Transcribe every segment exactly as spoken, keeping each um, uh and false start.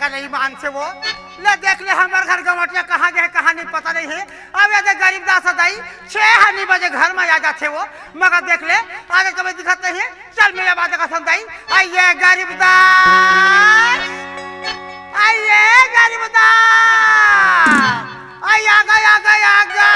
नहीं मानथे वो। ले देख ले, हमर घर गंवटिया कहाँ गे हे, कहाँ नहीं, पता नहीं हे। अब ये दे गरीब दास दाई, छह हनी बजे घर में आ जाथे वो, मगर देख ले, आगे कभी दिखत नहीं हे। चल मेरे बात का सुन दाई, आइए गरीब दास, आइए गरीब दास, आई आगा, आगा, आगा।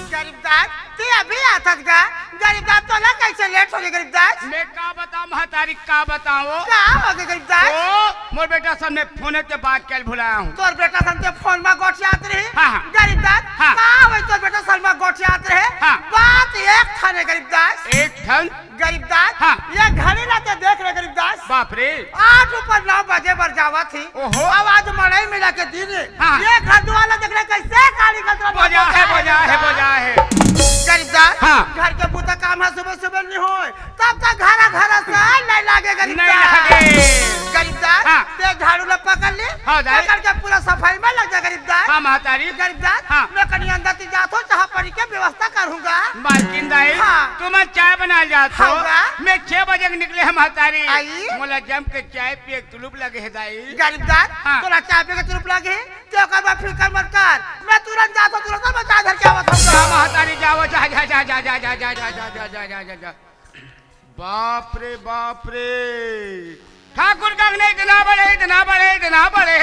गरीब दास, ते अभी आथस गा? गरीब दास, तोला कैसे लेट होगे गरीब दास? मैं का बताऊं महतारी, का बताऊं? का होगे गरीब दास? ओ, मोर बेटा सन में फोन के बात कल भुलाया हूँ। तोर बेटा सन ते फोन में गोठियात रही? हाँ, हाँ। गरीब दास, हाँ। का होय तोर बेटा सन में गोठियात रहे? हाँ। बात एक ठन हे गरीब दास। एक ठन? गरीब दास, हाँ। ये घड़ी ला ते देख रे गरीब दास। बाप रे। आठ ऊपर नौ बजे बर जावत ही। ओहो। अब आज मड़ई मिला के दिन हे। हाँ। ये घर दुआर ला देख ले, कैसे काली कतरा बजा हे, बजा हे, बजा हे। गरीब दास, हाँ। घर के बूता काम हे, सुबह सुबह नहीं होय, तब तक घरा घरा से नहीं लागे गरीब नहीं दास। लागे। गरीब दास, हाँ। ते झाड़ू ला पकड़ ले, हाँ, दाई। पकड़ के पूरा सफाई में लग जा गरीब दास। हाँ, महतारी। गरीब दास, हाँ। मैं कहीं अंदर ती जात हो, चाह पानी के व्यवस्था करूंगा। मालकिन दाई, हाँ। तुमन चाय बना जात हो। हाँ, बा। मैं छह बजे के निकले हंव महतारी। आई? मोला जम के चाय पिए के तुलुप लगे हे दाई। गरीब दास, हाँ। तोला चाय पिए के तुलुप लगे हे, ते ओकर बाद फिकर मत कर। मैं तुरंत जात हंव, तुरंत मैं चाय धर के आवत हंव। जा महतारी, जाओ, जा, जा। बाप रे, बाप रे। ठाकुर का अंगना इतना बड़े, इतना बड़े, इतना बड़े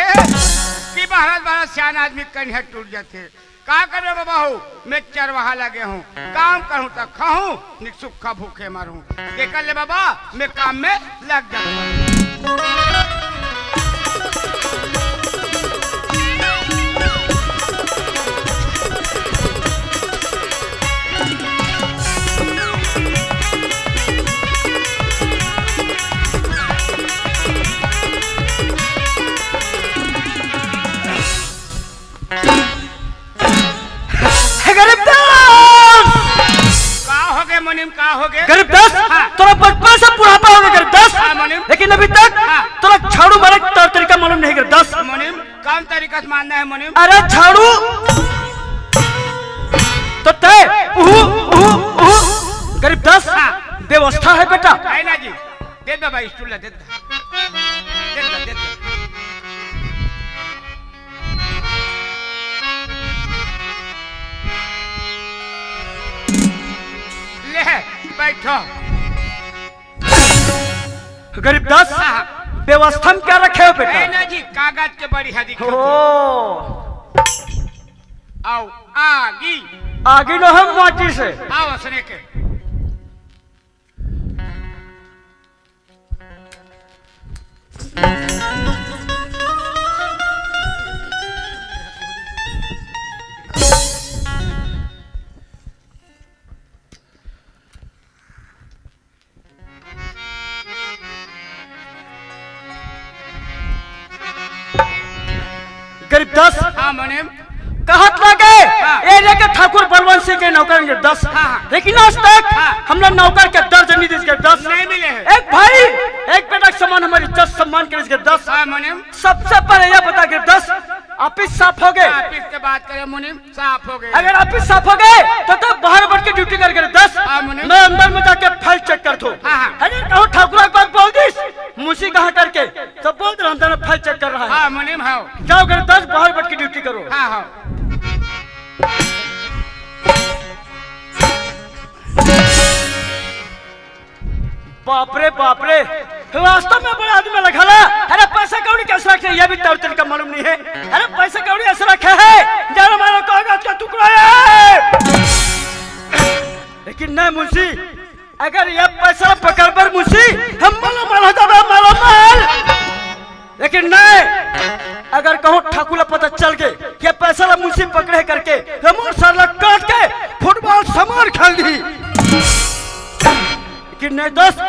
कि बारह बारह सियान आदमी कनिहा टूट जाथे। का करबे बाबा हो, मैं चरवाहा लगे हंव, काम करहूं त खाहूं, निक सुक्खा भूखे मरहूं। तेकर ले बाबा, मैं काम में लग जाहूं। हे गरीब दास! का होगे मुनीम, का होगे? गरीब दास, हाँ। तोला बचपन से बुढ़ापा होगे गरीब दास। हाँ, मुनीम। लेकिन अभी तक हाँ। तोला झाड़ू मारे के तौर तरीका मालूम नहीं गरीब दास। मुनीम, कौन तरीका से मारना है मुनीम? अरे झाड़ू तो तय उहु, उहु, उहु। गरीब दास, हाँ। व्यवस्था है बेटा। है ना जी, दे दो भाई, स्टूल ला दे दो। दे दो, दे दो। ले, बैठो। गरीब दास, हाँ। व्यवस्था में क्या रखे हो बेटा? है ना जी, कागज के बड़ी हदी। हो। आओ, आगी। आगी लो हम माटी से। आओ, असने के। गरीब दास। हाँ, मुनीम। कहत लागे, हाँ। एरिया के ठाकुर बलवंत सिंह के नौकर गरीब दास। हाँ, हाँ। लेकिन आज तक हाँ। हमला नौकर के दर्जा नहीं दिस गरीब दास। नहीं मिले हैं। एक भाई, एक बेटा के समान हमारी इज्जत सम्मान करिस गरीब दास। हाँ, मुनीम। सबसे पहले ये बता गरीब दास, ऑफिस साफ होगे? ऑफिस के बात करे मुनीम। साफ होगे। अगर ऑफिस साफ होगे, तो तब बाहर बैठ के ड्यूटी कर गरीब दास। हाँ, मुनीम। मैं अंदर में जाके फाइल चेक करथों। हाँ, हाँ। अगर कहूँ ठाकुर एक बार बोल दिस, मुंशी कहाँ करके, तो बोल दे अंदर में फाइल चेक कर रहा है। हाँ, मुनीम, हाँ। जाओ गरीब दास, बाहर बैठ के ड्यूटी करो। हाँ, हाँ। बाप रे, बाप रे, वास्तव में बड़ा आदमी लग हला। अरे पैसा कौड़ी कैसे रखे, ये भी तौर तरीका मालूम नहीं है। अरे पैसा कौड़ी ऐसे रखे है, जानो मानो कागज का टुकड़ा है। लेकिन नहीं मुंशी, अगर ये पैसा पकड़ बर मुंशी, हम मालामाल हो जाबे, मालामाल। लेकिन नहीं, अगर कहूँ ठाकुर ला पता चल गे कि ये पैसा ला मुंशी पकड़े करके, तो मोर सर ला काट के फुटबॉल समान खेल दी। लेकिन नहीं दोस्त,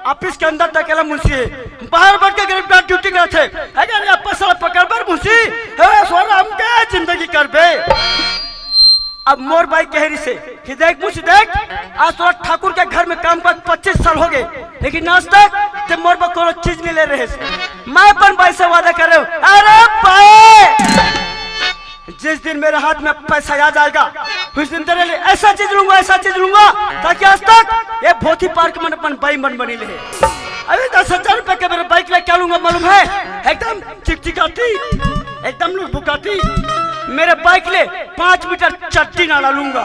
ऑफिस के अंदर तक अकेला मुंशी है, बाहर बैठ के गरीब का ड्यूटी करत है। अगर ये पैसा ला पकड़ बर मुंशी, हे सोना हमके जिंदगी करबे। अब मोर बाई कहे रहिसे कि देख मुंशी देख, आज तोर ठाकुर के घर में काम करत पच्चीस साल हो गए, लेकिन आज तक ते मोर बर कोनो चीज नहीं ले रहे। मैं अपन बाई से वादा करे हूँ, अरे बाई, जिस दिन मेरे हाथ में पैसा आ जाएगा, उस दिन तेरे लिए ऐसा चीज लूंगा, ऐसा चीज लूंगा, ताकि आज तक ये भोथी पार्क में अपन बाई मन बनी रहे। अभी दस हजार रुपए के मेरे बाई के लिए क्या लूंगा मालूम है? एकदम चिकचिकाती, एकदम लुकबुकाती मेरे बाई के लिए पाँच मीटर चड्डी ना डालूंगा।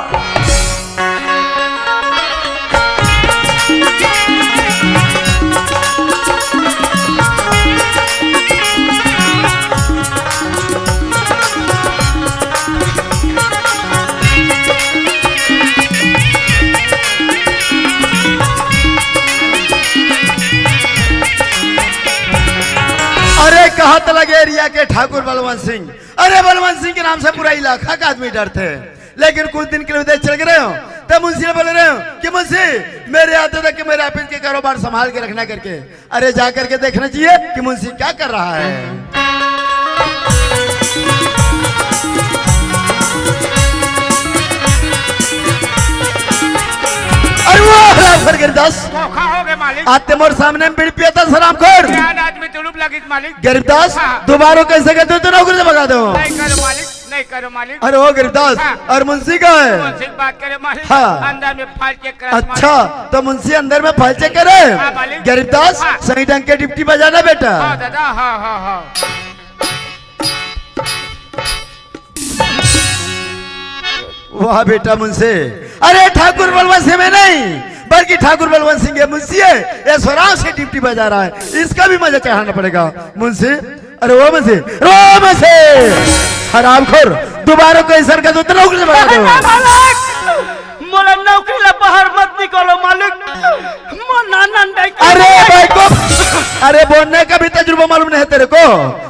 अरे कहत लगे एरिया के ठाकुर बलवंत सिंह, अरे बलवंत सिंह के नाम से पूरा इलाका का आदमी डरते हैं। लेकिन कुछ दिन के लिए उधर चल गए हो, तब मुंशी ने बोले रहे हो कि मुंशी, मेरे आते तक कि मेरे ऑफिस के कारोबार संभाल के रखना करके। अरे जा करके देखना चाहिए कि मुंशी क्या कर रहा है। अरे वो हराम कर गिरदास, धोखा हो गए मालिक। आते मोर सामने में बीड़ी पिया था हराम कर। ज्ञान आदमी तुलुप लगित मालिक। गिरदास, हाँ। दोबारा कैसे कहते हो तो नौकरी से भगा दो। नहीं करो मालिक, नहीं करो मालिक। अरे ओ गिरदास, हाँ। और मुंशी का है? मुंशी की बात करे मालिक। हाँ। अंदर में फाल चेक करे अच्छा, मालिक। तो मुंशी अंदर में फाल चेक करे? हाँ, मालिक। गिरदास, हाँ। सही ढंग के ड्यूटी बजाना बेटा। हाँ, दादा, हाँ, हाँ, हाँ। वाह बेटा मुंशी, अरे ठाकुर बलवंत सिंह में नहीं, बल्कि ठाकुर बलवंत सिंह ये मुंशी है, ये स्वराज से ड्यूटी बजा रहा है, इसका भी मजा चढ़ाना पड़ेगा मुंशी। अरे वो मुंशी, अरे वो मुंशी, हरामखोर, दोबारा कोई सर का तो इतना उगले बना दो। मोला नौकरी ला बाहर मत निकालो मालिक। मोर नाना नहीं। अरे भाई को, अरे बोलने का भी तजुर्बा मालूम नहीं है तेरे को।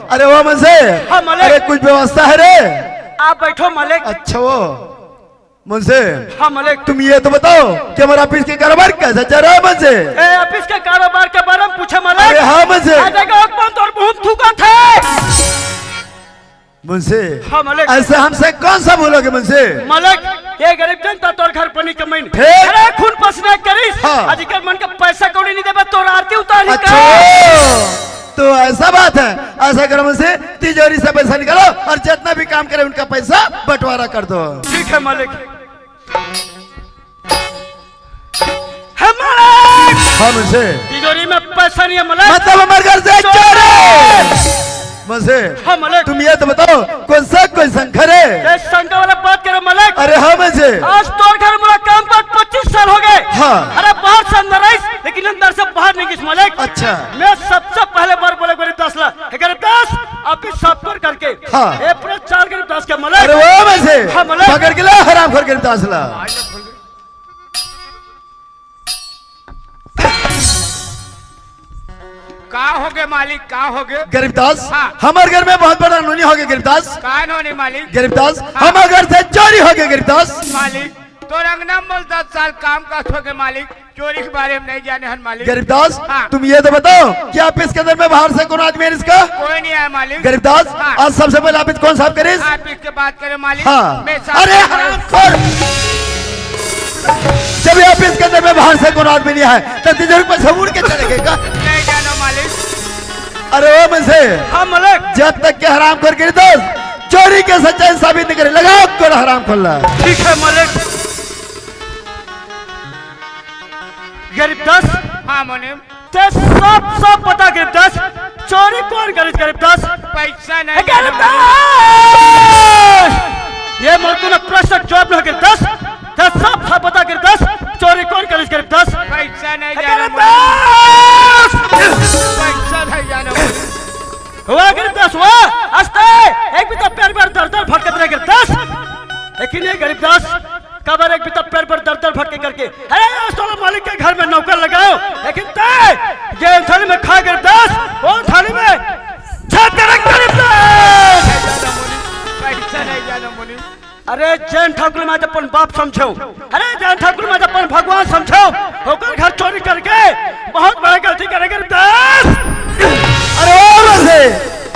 अरे वो मुंशी, हाँ, मालिक। अरे कुछ व्यवस्था है रे? आप बैठो मालिक। अच्छा वो मुंशी, हाँ मालिक। तुम ये तो बताओ कि हमारा ऑफिस के कारोबार कैसा चल रहा है मुंशी? ए, ऑफिस के कारोबार के बारे में पूछे मालिक। अरे हाँ मुंशी। आ जाएगा, और बहुत थूका था। मुंशी, हाँ, मालिक। ऐसे हमसे कौन सा भूल हो गई मुंशी? मालिक, ये गरीब जनता तोर घर पानी कमाइन। ठीक। अरे खून पसीना करिस। हाँ। आज कल मन का पैसा कौड़ी नहीं देबा, तोर आरती उतारी अच्छा, का? तो ऐसा बात है। ऐसा करो मुंशी, तिजोरी से पैसा निकालो और जितना भी काम करे उनका पैसा बंटवारा कर दो। ठीक है मालिक। हे मालिक! हाँ, मुंशी। तिजोरी में पैसा नहीं है, मालिक। मतलब हमारे घर से चोरी! चोरी! मुंशी, हाँ, मालिक। तुम ये तो बताओ, कौन सा, कोई शंकर है? ये शंकर वाला बात करे, मालिक। अरे हाँ, मुंशी। आज तोर घर मोला काम पर पच्चीस साल हो गए। हाँ। अरे बाहर से अंदर आइस, लेकिन अंदर से बाहर नहीं गिस, मालिक। अच्छा। मैं सबसे पहले बार बोले, गरीब दास ला, हे गरीब दास, आप ही साफ कर करके। हाँ। ये पूरा चाल गरीब दास के, मालिक। अरे वो मुंशी, हाँ, मालिक। पकड़ के ला, हरामखोर गरीब दास ला। का हो गए मालिक, का हो गए? गरीब दास, हाँ। हमारे घर में बहुत बड़ा अनहोनी हो गया गरीब दास। का अनहोनी मालिक? गरीब दास, हाँ। हमारे घर से चोरी हो गया गरीब दास। मालिक, तोर अंगना में दस साल काम करत हो गए मालिक, चोरी के बारे में नहीं जाने हन मालिक। गरीब दास, हाँ। तुम ये तो बताओ कि ऑफिस के अंदर में बाहर से कौन आदमी है इसका? कोई नहीं आया मालिक। गरीब दास, हाँ। आज सबसे पहले ऑफिस कौन साफ करिस? ऑफिस के बात करे मालिक। हाँ। मैं साफ अरे करूँ। हरामखोर! जब ये ऑफिस के अंदर में बाहर से कोनो आदमी नहीं आए, तो तिजोरी पर से उड़ के चले गए का? नहीं जानो मालिक। अरे ओ मुंशी, हाँ मालिक। जब तक के हरामखोर गिरदास चोरी के सच्चाई साबित नहीं करे, लगाओ कोड़ा हरामखोर ला। ठीक है मालिक। गरीबदास, हाँ मुनीम। ते सब, सब बता गरीबदास, चोरी कौन करिस गरीबदास? पैसा नहीं ए, गरीबदास! ये मोर कोनो प्रश्न जवाब नहीं गरीबदास। ते सब, सब बता गरीबदास, चोरी कौन करिस गरीबदास? पैसा नहीं ए, जाना गरीबदास! पैसा नहीं जाना। वाह गरीबदास, वाह! आज ते एक भी तो पैर पर दर दर भटकत रहे गरीबदास। लेकिन ये गरीबदास, काबर एक बिता पैर पर दर दर भटके करके, अरे, सोलह मालिक के घर में नौकर लगाओ, लेकिन ते, जे थाली में खा गरीबदास, वो थाली में छेद करे गरीबदास। पैसा नहीं जाना मुनीम। अरे, जैन ठाकुर में आज अपन बाप समझो, अरे, जैन ठाकुर में आज अपन भगवान समझो, ओकर घर चोरी करके बहुत बड़ा गलती करे गरीबदास। अरे, ओ बसे,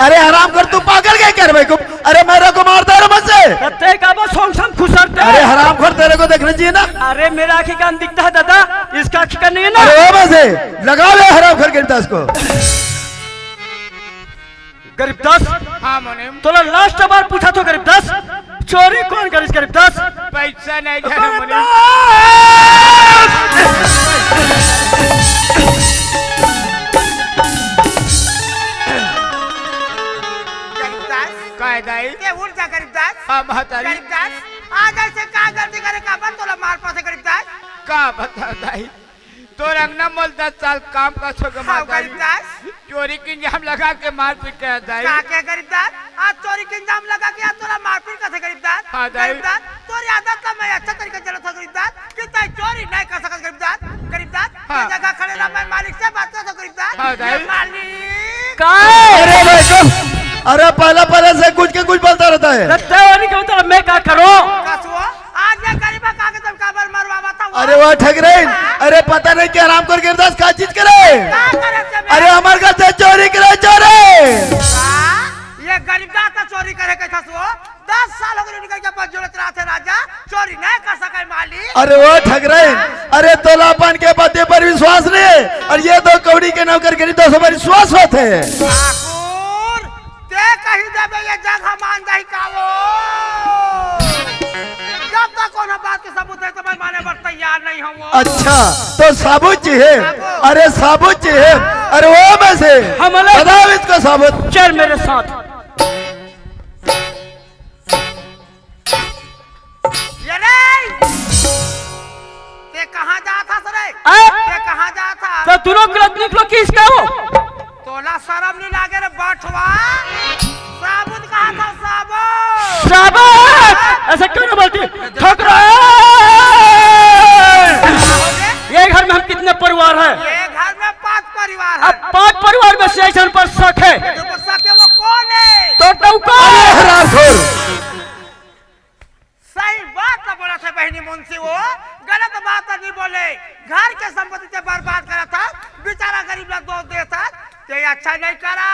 अरे हरामखोर, तू पागल क्या कर भाई को? अरे मेरे को मार दे रे मुंशी। ते काबर सोंग संग खुसरते? अरे जी ना। अरे, मेरा आंखी कान दिखता है दादा, इसका आंखी कान नहीं है ना। अरे ओ बस, लगाओ ये हराम कर गरीबदास को। गरीबदास, हाँ मुनीम। तोला लास्ट बार पूछा तो गरीबदास, चोरी कौन करिस गरीबदास? पैसा नहीं है मुनीम। गरीबदास। काय दाई? ते उठ जा गरीबदास। हाँ महतारी। गरीबदास, आज ऐसे का गलती करे का बन तोला मार पाथे गरीबदास? का बता दाई? तोर अंगना मोल दस साल काम का छोके हाँ, मार दाई। गरीबदास। चोरी के इल्जाम लगा के मार पीट के दाई। का के गरीबदास? आज चोरी के इल्जाम लगा के आज तोला मार पीट करथे गरीबदास। हाँ, दाई। गरीबदास, तोर आदत ला मैं अच्छा तरीके से जानत हूँ गरीबदास, कि तैं चोरी नहीं कर सकत गरीबदास। गरीबदास, हाँ। ये जगह खड़े रह, मैं मालिक से बात करत हूँ गरीबदास। हाँ, दाई। ये मालिक। का है? अरे भाई, चुप। अरे पहला पहले से कुछ के कुछ बोलता रहता है। लगता है और नहीं कहता, मैं क्या करूँ? कसुआ, आज ये गरीबा का के तुम काबर मरवावा था वो? अरे वो ठग रहे। हाँ? अरे पता नहीं क्या हराम कर गरीबदास का चीज करे। का करे से मैं? अरे हमारे घर से चोरी करे, चोरी। हाँ? ये गरीबदास तो चोरी करे के था सो? दस साल हो गए निकल के बस जोड़त रहा थे राजा, चोरी नहीं कर सके मालिक। अरे वो ठग रहे। हाँ? अरे तोला अपन के पति पर विश्वास नहीं है और ये तो कौड़ी के नौकर गरीबदास पर विश्वास होते हैं। ठाकुर, ते कहीं देबे ये जगह मान जाही का वो? जब तक कोनो बात के सबूत है तो मैं माने बर तैयार नहीं हूँ वो। अच्छा, तो साबुत जी है। साबुत। अरे साबुत जी है। अरे वो में से हाँ, मतलब बताओ इसको साबुत। चल मेरे साथ। ये रे! ते कहाँ जात हस रे? ए? ते कहाँ जात हस? तो दोनों गलत निकलो कि इसका हो? तोला शरम नहीं लागे रे बठवा? साबुत कहाँ था साबुत? साबुत! ऐसे क्यों नहीं बोलती? ठकराए! ये घर में हम कितने परिवार हैं? ये घर में पांच परिवार है। अब पांच परिवार में से एक जन पर शक है। जो पर शक है वो कौन है? तो टौका! अरे हरामखोर! सही बात तो बोला था बहनी मुंशी, वो गलत बात तो नहीं बोले। घर के संपत्ति से बर्बाद करा था, बेचारा गरीब ला दोष दे था, ते अच्छा नहीं करा।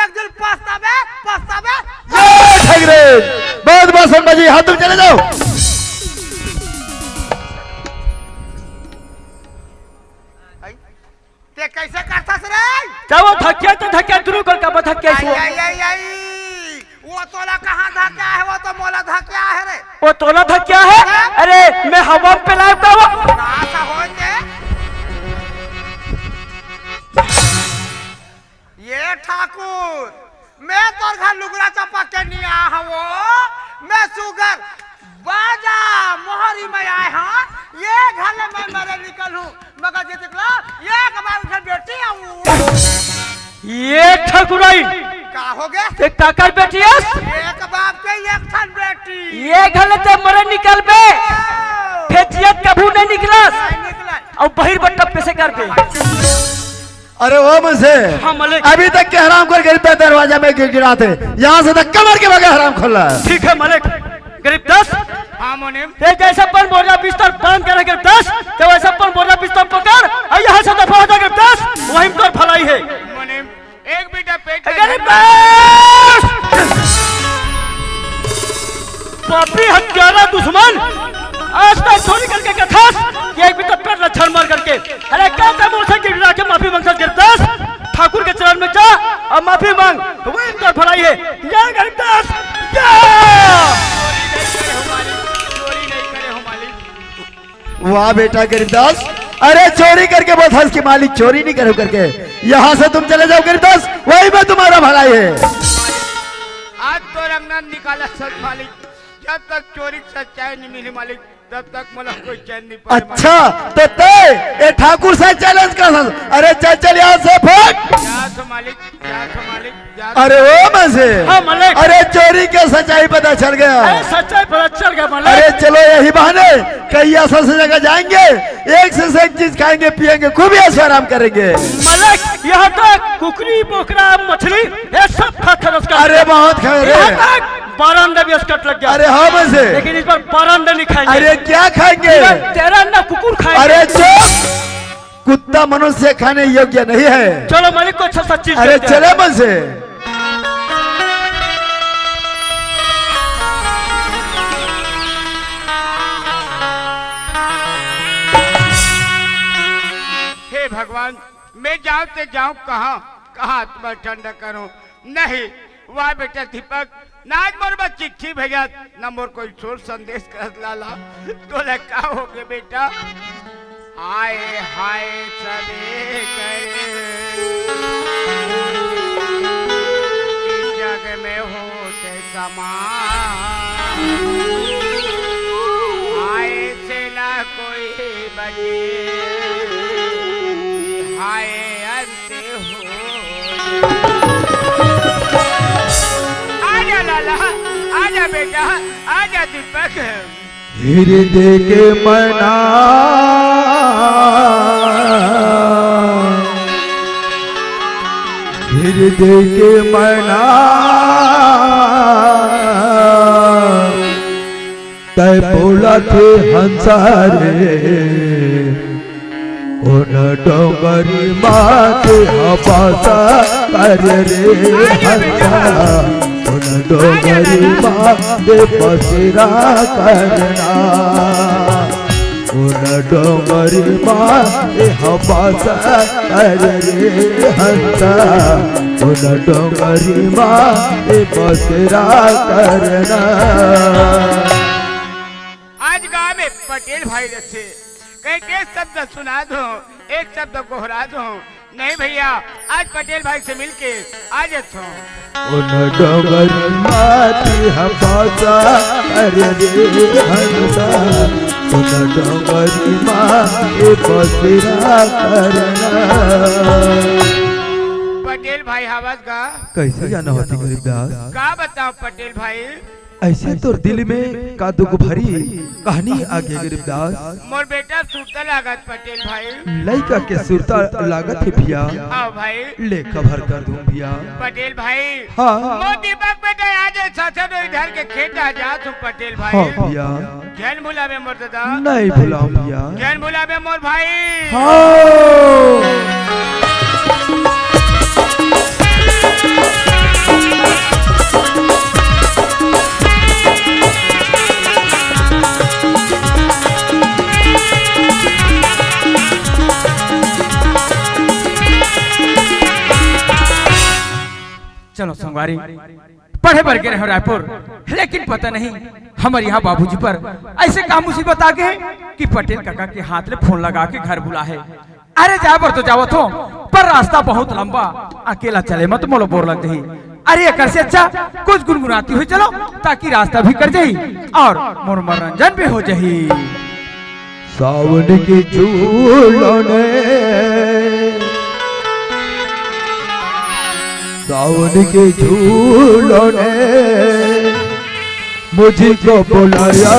एक दिन पछतावे, पछतावे। ये ठग रहे। बहुत बहुत संभाजी, हाँ तुम चले जाओ। ते कैसे करथस रे? तब वो धकिया तो धकिया दुनू कर का धकिया आई, सो। आई, आई, आई। वो तोला कहाँ धकिया है, वो तो मोला धकिया है रे। वो तोला धकिया है? हाँ? अरे, मैं हवा पे लाइव का वो। नाश हो के। ये ठाकुर, मैं तोर घर लुगरा चपक के नहीं आ हवो, मैं सुगर बाजा मोहरी में आए हाँ, ये घर ले मैं मरे निकल हूँ, मगर जे तक ला, एक बार उठे बेटी आऊँ। ये ठकुराई। का हो गया? ते काकर बेटी अस? एक बाप के एक ठन बेटी। ये घर ले ते मरे निकल बे। ओ। फेचियत कभू नहीं निकलस। नहीं निकलस। अब बहिर बट्टा पे से कर बे। अरे ओ मुंशी, हाँ, मालिक। अभी तक के हराम कर गरीब दरवाजा में गिड़गिड़ाथे, यहाँ से धक्का मार के भागे हराम खोला। ठीक है मालिक। गरीबदास, हाँ, मुनीम। ते जैसे अपन बोरा बिस्तर बांध के रहे गरीबदास, ते वैसे अपन बोरा बिस्तर पकड़ और यहाँ से दफा हो जा गरीबदास, वहीं पर भलाई है। मुनीम, एक बीटा पेट ए, गरीबदास! पापी हत्यारा दुश्मन, आज तक चोरी करके कथस, ये एक बीता पेट ला झड़ मार करके। अरे, का तैं मोर से गिड़गिड़ा के माफी मांगथस गरीबदास? ठाकुर के चरण में जा और माफी मांग, वही तोर भलाई है। या गरीबदास, या! चोरी नहीं करे हो मालिक, चोरी नहीं करे हो मालिक। वाह बेटा गरीबदास, अरे चोरी करके बोलथस कि मालिक चोरी नहीं करे हो करके। यहाँ से तुम चले जाओ गरीबदास, वही में तुम्हारा भलाई है। आज तोर अंगना निकालत हस मालिक, जब तक चोरी के सच्चाई नहीं मिली मालिक, तब तक मोला कोई चैन नहीं पड़े मालिक। अच्छा, तो ते ए ठाकुर से चैलेंज करथस? अरे चल, चल यहाँ से फट। जात हो मालिक, जात हो मालिक, जात हो। अरे ओ मुंशी, हाँ, मालिक। अरे चोरी के सच्चाई पता चल गया। अरे सच्चाई पता चल गया, मालिक। अरे चलो यही बहाने कहीं ऐसा से जगह जाएंगे, एक से एक चीज खाएंगे, पिएंगे, खूब ऐश आराम करेंगे। मालिक, यहाँ तो कुकरी, बोकरा, मछली, ये सब खा खा रस का। अरे बहुत खाए रे। यहाँ तक बारह अंडा भी असकट लग गया। अरे हाँ मुंशी। लेकिन इस बार बारह अंडा नहीं खाएंगे। अरे क्या खाएंगे? तेरह, तेरह अंडा कुकुर खाएंगे। अरे जो कुत्ता मनुष्य खाने योग्य नहीं है। चलो मालिक, को अच्छा सच्ची अरे चले मुंशी। भगवान, मैं जाऊं ते जाऊं कहां, कहां तुम्हें ठंडा करूं? नहीं, वाह बेटा दीपक, ना आज मोर बर चिट्ठी भेजत, ना मोर कोई सोर संदेश करत लाला। तोला का होगे बेटा? हाय हाय सबे करे, कि जग में होते समान। हाय से ना कोई बचे, हाय अंत हो। आजा लाला, आजा बेटा, आजा दीपक। हृदय के मना, हृदय के मना, तै बोलथे हंसा रे, उन डोंगरी माते ह बसा कर रे हंसा, उन डोंगरी माते बसेरा करना। उन डोंगरी माते ह बसा कर रे हंसा, उन डोंगरी माते बसेरा करना। आज गांव में पटेल भाई रथे, कहीं के शब्द सुना दो, एक शब्द गोहरा दो। नहीं भैया, आज पटेल भाई से मिलके आ जाता हूँ। उन डोंगरी माती ह बसा, अरे रे हंसा, उन डोंगरी माती बसेरा करना। पटेल भाई हवस गा। कैसे जाना होती गरीबदास? का बताओ पटेल भाई? ऐसे तोर दिल में का दुख भरी कहानी आ गया गरीबदास? मोर बेटा सुरता लागत पटेल भाई। लइका के सुरता लागत हे भैया। हाँ भाई। ले खबर कर दूं भैया। पटेल भाई। हाँ। मोर दीपक बेटा आज साथे दो इधर के खेत आ जा तुम पटेल भाई। हाँ भैया। झन भुलाबे मोर दादा। नहीं भुलाऊं भैया। झन भुलाबे मोर भाई। हाँ। चलो संगवारी, पढ़े बर गे रहे रायपुर, लेकिन पता नहीं हमर यहाँ बाबूजी पर ऐसे का मुसीबत आ गे कि पटेल काका के हाथ ले फोन लगा के घर बुला हे। अरे जाए बर तो जावत हो, पर रास्ता बहुत लंबा, अकेला चले मत मोला बोर लग जाही। अरे एकर से अच्छा कुछ गुनगुनाती हुई चलो, ताकि रास्ता भी कट जाही और मोर मनोरंजन भी हो जाही। सावन के झूलन, सावन के झूलन, मुझको बुलाया,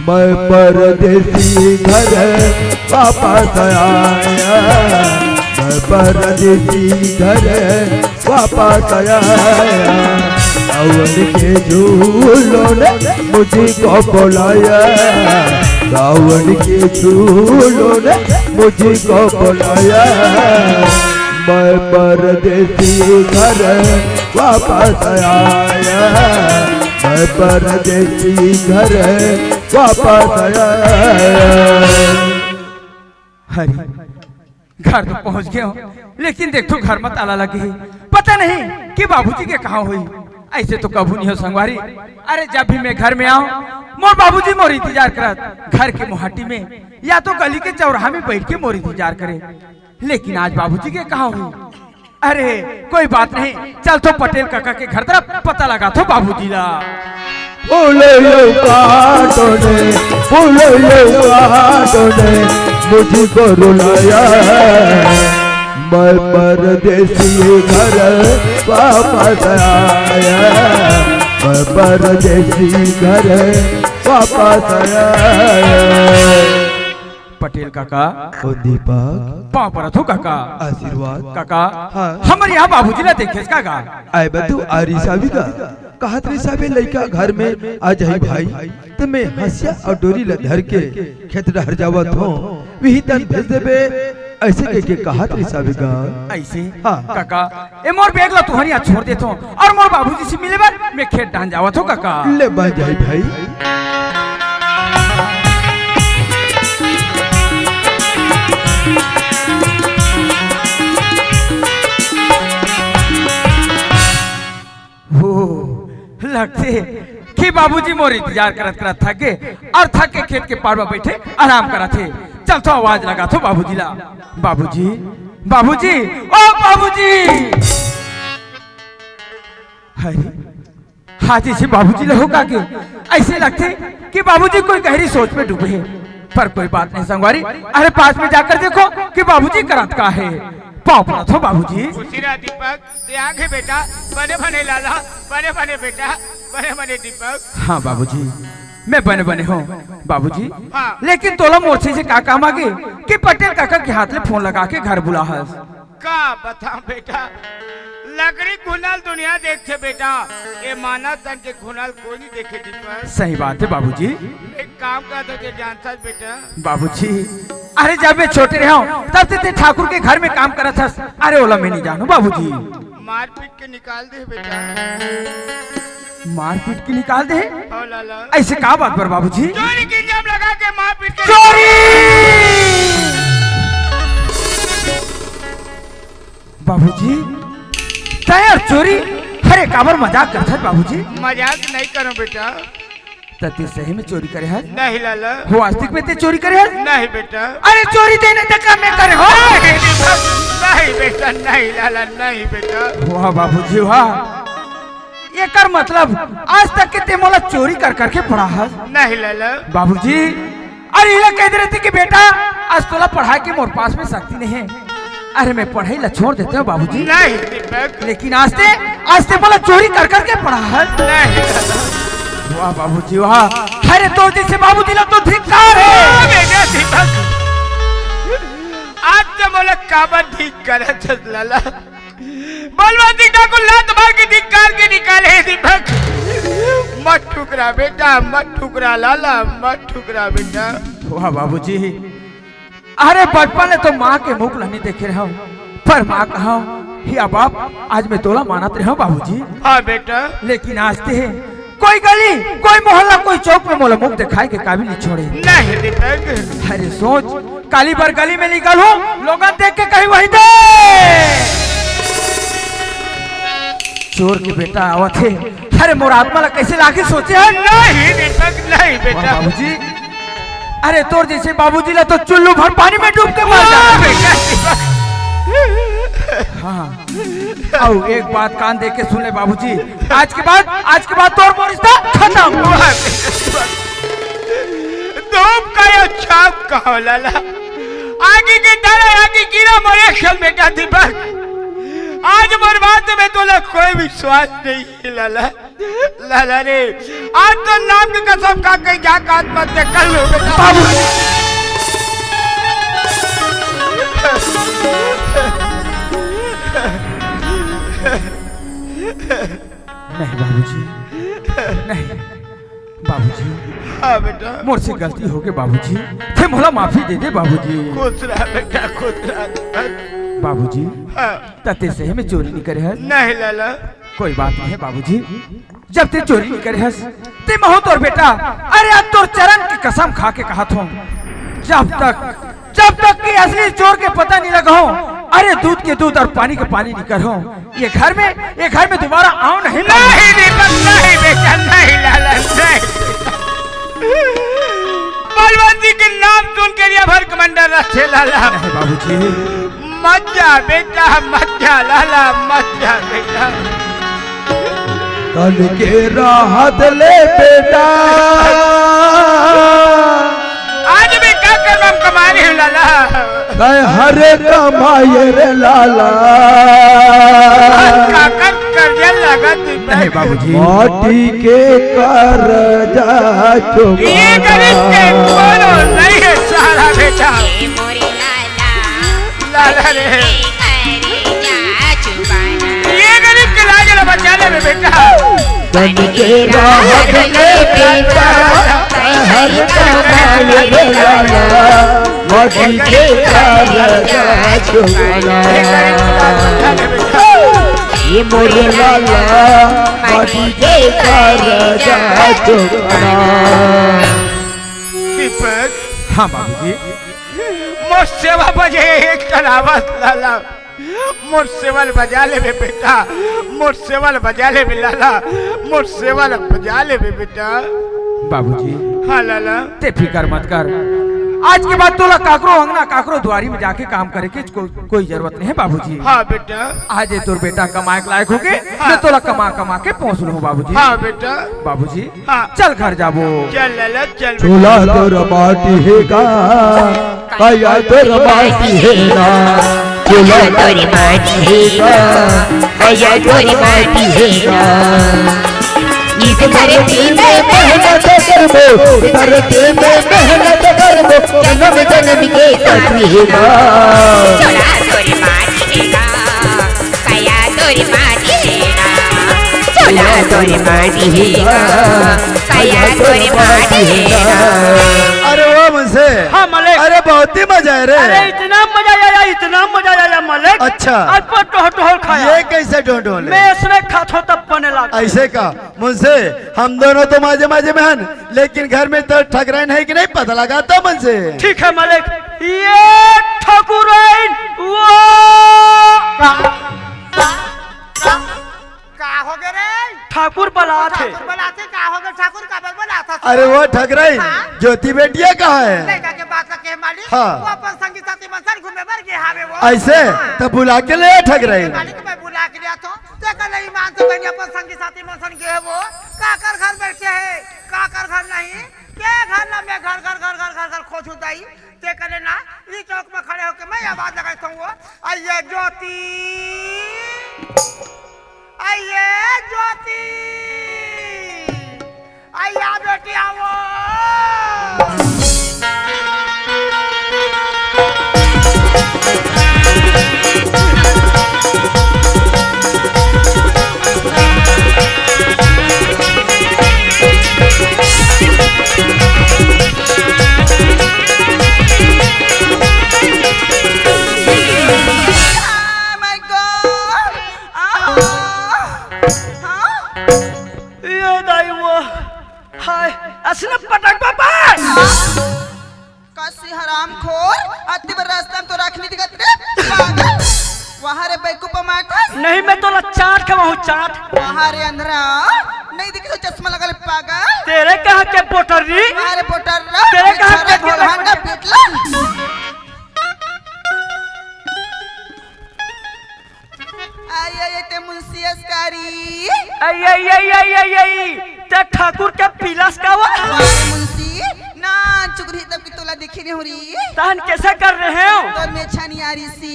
मैं परदेसी घर वापस आया, मैं परदेसी घर वापस आया। सावन के झूलों ने मुझको बुलाया, सावन के झूलों ने मुझको बुलाया। मैं परदेसी घर वापस आया, मैं परदेसी घर वापस आया। हरी, घर तो पहुंच गए हो, लेकिन देख तो घर में ताला लगे है। पता नहीं कि बाबूजी के कहाँ हुई। ऐसे तो कभू नहीं हो संगवारी। अरे जब भी मैं घर में आऊं, मोर बाबूजी मोर इंतजार करत घर के मुहाटी में या तो गली के चौराहा में बैठ के मोर इंतजार करे, लेकिन आज बाबूजी के कहाँ हुई। अरे कोई बात नहीं, चल तो पटेल काका के घर तरफ पता लगा तो बाबूजी ला। बोलो यो काटो ने, बोलो यो काटो ने, मुझको रुलाया। मैं परदेसी घर वापस आया, मैं परदेसी घर वापस आया। पटेल काका। ओ दीपक। पाँव परत हो काका। आशीर्वाद। काका। हाँ। हमर यहाँ बाबूजी ला देखेस काका। आए बा तू आ रिसावी का। कहत रिसावे लइका घर में आ जाही भाई। त मैं हंसिया और डोरी ला धर के खेत डहर जावत हो। विही तन भेज देबे। ऐसे कह के कहत रिसावे गा। ऐसे? हाँ। काका, ए मोर बैग ला तुहर यहाँ छोड़ देत हो और मोर बाबूजी से मिले बर मैं खेत डहन जावत हो काका। ले बा जाही भाई। लगथे कि बाबूजी मोर इंतजार करत करत थक गे अउ थक के खेत के पार म बइठे आराम करत हे। चलथों, आवाज लगाथों बाबूजी ला। बाबूजी, बाबूजी, ओ बाबूजी। अरे, हाँ, जइसे बाबूजी ला हो का के, अइसे लगथे कि बाबूजी कोई गहरी सोच में डूबे हे। पर कोई बात नहीं संगवारी, अरे पास में जाकर देखो कि बाबूजी करत का हे। पाँव परत हों बाबूजी। खुशी रह दीपक, ते आगे बेटा, बने बने लाला, बने बने बेटा, बने बने दीपक। हाँ बाबूजी, मैं बने बने हों बाबूजी। हाँ। लेकिन तोला मोर से का काम आगे कि पटेल काका के हाथ ले फोन लगा के घर बुला हस। का बताओं बेटा, लकड़ी घुनल दुनिया देखथे बेटा, ए मानव तन के घुनल कोई नहीं देखे दीपक। सही बात हे बाबूजी। एक काम कर दो जे जानथस बेटा। बाबूजी, अरे जब मैं छोटे रहेंव तब से ते ठाकुर के घर में काम करत हस। अरे ओला मैं नहीं जानों बाबूजी। मारपीट के निकाल दे बेटा। मारपीट के निकाल दे? हो लाला। अइसे का बात बर बाबूजी? चोरी के इल्जाम लगा के मारपीट के चोरी! बाबूजी, तैं अउ चोरी? अरे काबर मजाक करथस बाबूजी? मजाक नहीं करों बेटा। त ते सही में चोरी करे हस? नहीं लाला। हो आस्तिक में ते चोरी करे हस? नहीं बेटा। अरे चोरी ते नहीं त का मैं करे हों? नहीं बेटा, नहीं बेटा, नहीं लाला, नहीं बेटा। वाह बाबूजी वाह, एकर मतलब आज तक के ते मोला चोरी कर करके पढ़ा हस? नहीं लाला। बाबूजी, अरे इला कह दे रहिते कि बेटा आज तोला पढ़ाए के मोर पास में शक्ति नहीं हे। अरे मैं पढ़ाई ला छोड़ देते हों बाबूजी। नहीं दीपक। लेकिन आज ते, आज ते मोला चोरी कर करके पढ़ा हस। नहीं। वाह बाबूजी वाह। अरे तोर जइसे बाबूजी ला तो धिक्कार हे। वाह बेटा दीपक। आज ते मोला काबर धिक्कार हे लाला। बलवंत सिंह ठाकुर लात मार के धिक्कार के निकाले हे दीपक। मत ठुकरा बेटा, मत ठुकरा लाला, मत ठुकरा बेटा। वाह बाबूजी, अरे बचपन ले तो माँ के मुख ल नहीं देखे रहेंव, पर माँ कहा, हे बाप, आज मैं तोला मानत रहेंव बाबूजी। हाँ बेटा। लेकिन आज ते कोई गली, कोई मोहल्ला, कोई चौक में मोला मुख देखाए के काबिल नहीं छोड़े। नहीं दीपक। अरे सोच, काली बर गली में निकलहूं, लोगन देख के कही वही दे चोर के बेटा आवत हे। अरे मोर आत्मा ला कइसे लागही सोचे हे। नहीं दीपक, नहीं बेटा। बाबूजी, अरे तोर जइसे बाबूजी ला तो चुल्लू भर पानी में डूब के मर जाना। बेटा। हाँ। अउ एक बात कान दे के सुन ले बाबूजी, आज के बाद, आज के बाद तोर मोर रिश्ता खतम। धूप का यो छाप कहो लाला, आगी के तारा आगी गिरा मोरे खेल बेटा दीपक। आज मोर बात में तोला कोई विश्वास नहीं हे लाला। लाला रे, आज तो नाम की कसम खा के जा काट मत दे कर लो बेटा। बाबू। नहीं बाबूजी, नहीं बाबूजी। हाँ बेटा। मोर से गलती हो गे बाबूजी, ते मोला माफी दे दे बाबूजी। खुश रह बेटा, खुश रह। बाबूजी, हाँ। त ते सही में चोरी नहीं करे हस? नहीं लाला। कोई बात नहीं हे बाबूजी, जब ते चोरी नहीं करे हस, ते महूं तोर बेटा, अरे आज तोर चरण के कसम खा के कहत हों, जब तक जब तक कि असली चोर के पता नहीं लगाओं, अरे दूध के दूध अउ पानी के पानी नहीं करों। ये घर में, ये घर में दोबारा आऊं नहीं। नहीं दीपक, नहीं बेटा, नहीं लाला, नहीं। बलवंत जी के नाम सुन के ये भर कमांडर रखे लाला। नहीं बाबूजी। मत जा बेटा, मत जा लाला, मत जा बेटा। तन के राहत ले बेटा। आज भी का करम कमाने हो लाला? तय हर कमाए रे लाला। का कर कर्जा लगा दे। नहीं बाबूजी। माटी के कर्जा चुकाना। ये गरीब के कोनो नहीं है सहारा बेटा। लाला रे। ये गरीब के लाज ला बचा ले बेटा। तन के राहत ले बेटा, हर काम ले बेटा, मौत के कारण चुपना। ये मोरे लाला, मौत के कारण चुपना। दीपक। हाँ बाबूजी। मोर सेवा बजे एक कलावत लाला। मोर सेवा ल बजा लेबे बेटा, मोर सेवा ल बजा लेबे लाला, मोर सेवा ल बजा लेबे बेटा। बाबूजी। हाँ लाला। ते फिकर मत कर, आज के बाद तोला काकरो अंगना, काकरो दुआरी में जाके काम करे के को-, कोई जरूरत नहीं है बाबूजी। हाँ बेटा। आज ये तोर बेटा कमाए के लायक होगे, हाँ। मैं तोला कमा कमा के पोंस लूँ बाबूजी। हाँ बेटा। बाबूजी, हाँ। चल घर जाबो। चल लाला, चल। चोला तोर माटी हे गा, काया तोर माटी हे गा। चोला तोर माटी हे गा, काया तोर माटी हे गा। इस धरती में मेहनत करबो, धरती में मेहनत करबो, जन्म जन्म के साथी हे गा। चोला तोर माटी हे गा, काया तोर माटी हे गा। चोला तोर माटी हे गा, काया तोर माटी हे गा। अरे वाह मुंशी। हाँ, मालिक। अरे बहुत ही मजा आया रे। अरे इतना मजा आया, इतना मजा आया, मालिक। अच्छा। आज पर टोह टोह खाया। ये कैसे टोह टोह ले? मैं इसमें खाथो तब बने लगा। ऐसे का? मुंशी, हम दोनों तो मजे मजे में हन, लेकिन घर में तो ठकराइन है कि नहीं, पता लगा तो मुंशी। ठीक है मालिक, ये ठकुराइन वो का होगे रे? ठाकुर बलात हे। ठाकुर बलात हे, का होगे? ठाकुर काबर बलात हे? अरे वो ठकराइन, हाँ? ज्योति बेटिया कहाँ है? लइका के बात ला कहे मालिक, हाँ। वो अपन संगी साथी मन संग घूमे बर गे हावे वो। ऐसे? हाँ। तब बुला के ले आ ठकराइन। मालिक, मैं बुला के ले आथों। तेकर ले ईमान से बहिनी अपन संगी साथी मन संग गे हे वो। काकर घर बैठे हे, काकर घर नहीं? के घर ला मैं घर, घर, घर, घर, घर, घर खोजहूँ दाई। तेकर ले ना, ई चौक में खड़े होके मैं आवाज लगाई थों वो, "अइया ज्योति, अइया ज्योति, अइया बेटी आवो।" Oh my God! आह! हाँ? ये दाई वो। हाय, असने पटक बाबा। कसी हरामखोर, अति बर रास्ता में तो रख नहीं दिखत रे, पागल। वहाँ रे बेवकूफ माथा। नहीं, मैं तो ला चाट खवाहूँ, चाट। वहाँ रे अंधरा, नहीं दिखे तो चश्मा लगा ले, पागल। तेरे कहाँ के पोटर री? वहाँ रे पोटर रा, तेरे कहाँ के ढोलहंगा पीटला। आई, आई, आई, ते मुंशी अस्कारी। आई, आई, आई, आई, आई, आई, ते ठाकुर के पिलास का वो? अरे मुंशी, नान चुक रही तब की तोला देखी नहीं हो रही। तहन कैसे कर रहे हो? तोर मेछा नहीं आ रही सी।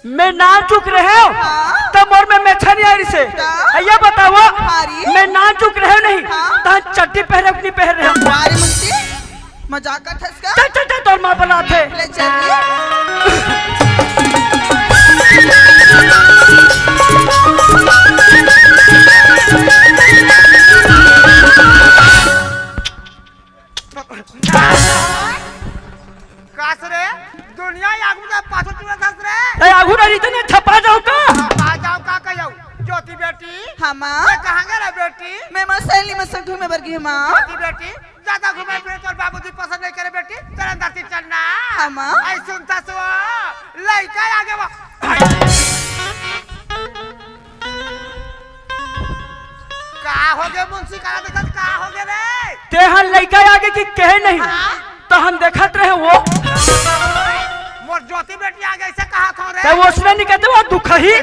मैं नान चुक रहे हो? हाँ। तब मोर में मेछा नहीं आ रही से। हाँ। ये बताओ, हाँ री। मैं नान चुक रहे हो नहीं? हाँ। तहन चड्डी पहरे अपनी पहन रहे हो। अरे मुंशी, मजाक करथस का? चल, चल, चल, तोर माँ बलात हे। ले चल रे। कास रे, दुनिया आगू जा पाछू तुरंत हंस रे। ए, आगू ना रहिते ना, थपा जाओ का? थपा जाओ का कहियो? ज्योति बेटी। हाँ, माँ। ये कहाँ गए रे बेटी? मैं माँ सहेली में संग घूमे बर गई, माँ। ज्योति बेटी, ज्यादा घूमे फिरे तोर बाबूजी पसंद नहीं करे बेटी, तेरे अंदर से चलना। हाँ, माँ। आई सुनता सो, लइका आगे वो। का होगे मुंशी, का देखत, का होगे रे? तेहन लइका आगे कि कहे नहीं, हाँ? तहन देखत रहे वो। मोर ज्योति बेटी आगे ऐसे कहा था रे। ते वो उसने नहीं कहते, वो दुखही।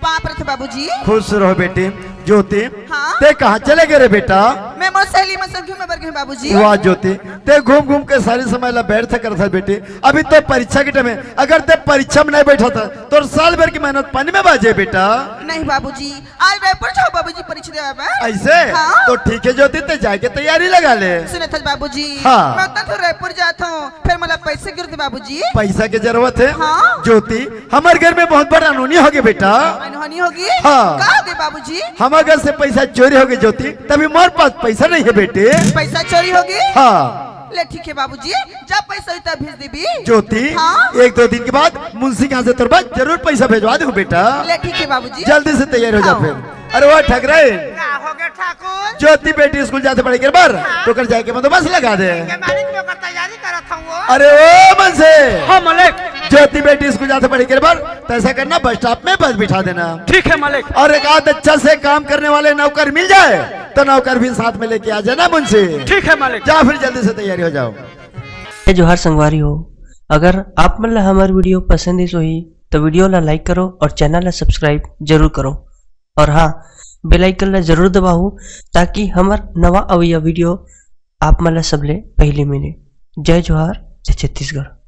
बाप रे थे बाबूजी। खुश रहो बेटी। ज्योति, हाँ? ते कहाँ चले गए रे बेटा? मैं मोर सहेली मन संग घूमे बर गई बाबूजी। वाह ज्योति, ते घूम घूम के सारी समय ला व्यर्थ करत हस बेटी। अभी तो परीक्षा के टाइम है, अगर ते परीक्षा में नहीं बैठा था तो साल भर की मेहनत पानी में बाजे बेटा। नहीं बाबूजी, आज रायपुर जाओ बाबूजी परीक्षा देवे बर। ऐसे? हाँ। तो ठीक है ज्योति, ते जाके तैयारी लगा ले। सुनत हस बाबूजी, हाँ। मैं तो रायपुर जात हूँ, फिर मोला पैसे गिरते बाबूजी। पैसा के जरूरत है? हाँ। ज्योति, हमर घर में बहुत बड़ा अनहोनी होगे बेटा। अनहोनी होगे? हाँ। का होगे बाबूजी? हमर घर से पैसा चोरी होगे ज्योति, तभी मोर पास पैसा नहीं है बेटे। पैसा चोरी होगे? हाँ। ले ठीक है बाबूजी, जब पैसा होई तब भेज देबी। ज्योति, हाँ? एक दो दिन के बाद मुंशी के यहाँ से तोर पास जरूर पैसा भेजवा दूँ बेटा। ले ठीक है बाबूजी। जल्दी से तैयार हो जा हाँ। फिर। अरे वाह ठकराइन। का होगे ठाकुर। ज्योति बेटी स्कूल जाथे पढ़े के बर, हाँ। तो ओकर जाए के बंदोबस्त लगा दे। ठीक है मालिक, मैं ओकर तैयारी करत हूँ वो। अरे ओ मनसे। हाँ मालिक। ज्योति बेटी स्कूल जाथे पढ़े के बर, तो ऐसा करना, बस स्टॉप में बस बिठा देना। ठीक है मालिक। और एक आध अच्छा से काम करने वाले नौकर मिल जाए तो नौकर भी साथ में लेके आ जाना मुंशी। ठीक है मालिक। जा फिर जल्दी से तैयारी हो जाओ। जय जोहार संगवारी हो, अगर आप मन ला हमर वीडियो पसंद आइस होही तो वीडियो ला लाइक करो और चैनल ला सब्सक्राइब जरूर करो। और हाँ, बेल आइकन ला जरूर दबाहू, ताकि हमर नवा अवइया वीडियो आप मन ला सबले पहले मिले। जय जोहार, जय छत्तीसगढ़।